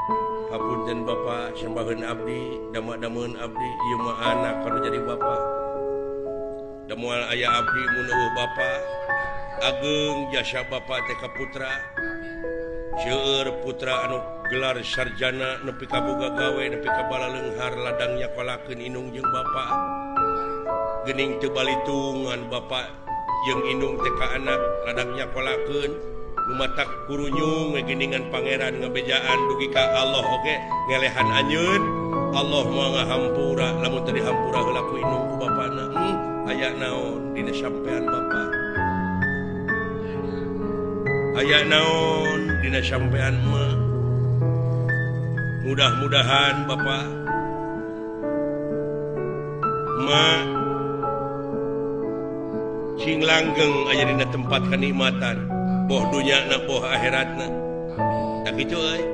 Hapunten Bapak sembaheun abdi dama-dameun abdi ieu mah anak kalau jadi bapak da moal aya abdi mun eueuh bapak ageng jasa bapak teh ka putra seueur putra anu gelar sarjana nepi ka boga gawe nepi ka balaleunghar ladang nyakolakeun indung jeung bapak geuning teu balitungan bapak jeung indung teh ka anak ladang nyakolakeun matak kurunyung ngegeningan pangeran ngebejaan dugi ka Allah oge ngelehan anjeun Allah moal ngahampura lamun teu dihampura heula ku indung ku bapana aya naon dina sampean bapa aya naon dina sampean mah mudah-mudahan bapa ma cing langgeng aya dina tempat kenikmatan boh dunya na boh akhiratna tak kitu euy.